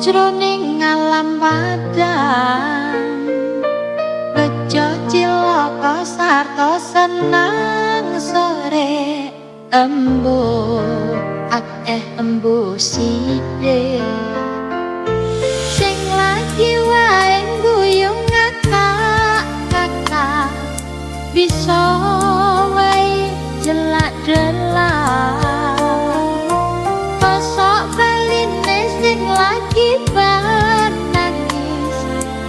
Jroning alam padang, bejo cilaka sarta seneng sore, embuh akeh embuh sithik. Sing lagi wae guyu ngakak ngakak, bisa wae jelak delak. Kosok baline sing lagi nangis,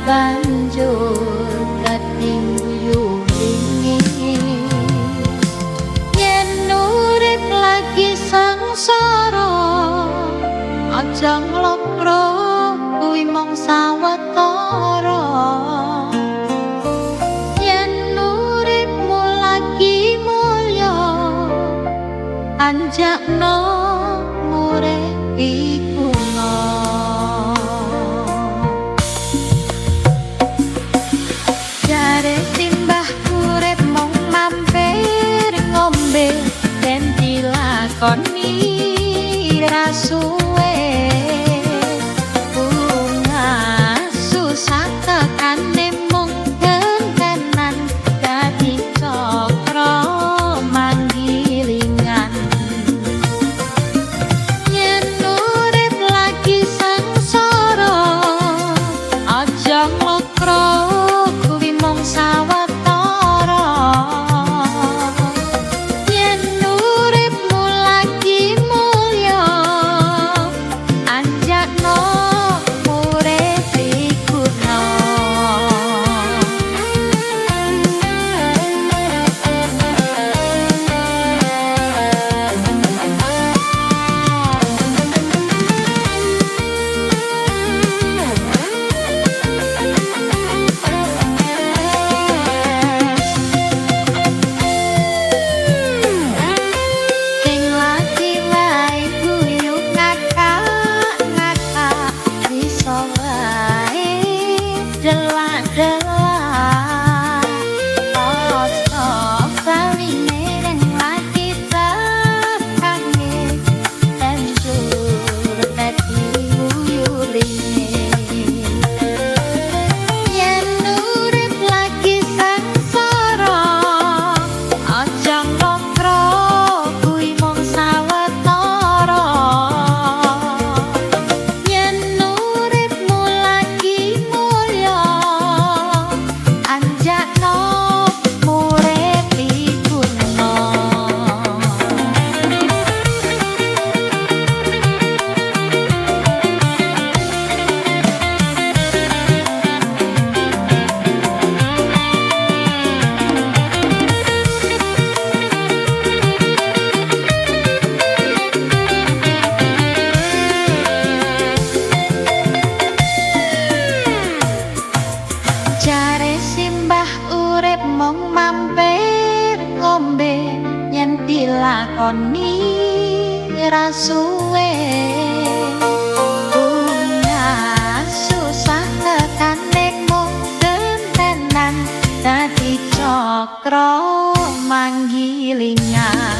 banjur dadi guyu ringis. Yen urip lagi sengsara, aja nglokro, kuwi mung sawetara. Yen uripmu lagi mulya, anjakno ngurip kuna. Jare simbah, urip mung mampir ngombe, den dilakoni ra suwe. Bungah susah tekane mung gentenan, dadi cakra manggilingan. Yen urip lagi sengsara, aja nglokro, kuwi mung sawetara. Yen uripmu lagi mulya, anjakno urip kuna. Sing lagi wae guyu ngakak ngakak, bisa wae delak delak. Kosok baline ring lagi tekane, banjur dadi guyu ringis. Yen urip lagi sengsara, aja nglokro, kuwi mung sawetara. Yen uripmu lagi mulya, anjakno urip kuna. Jare simbah, urip mung mampir ngombe, yen dilakoni ra suwe. Bungah susah tekane mung gentenan, dadi cakra manggilingan.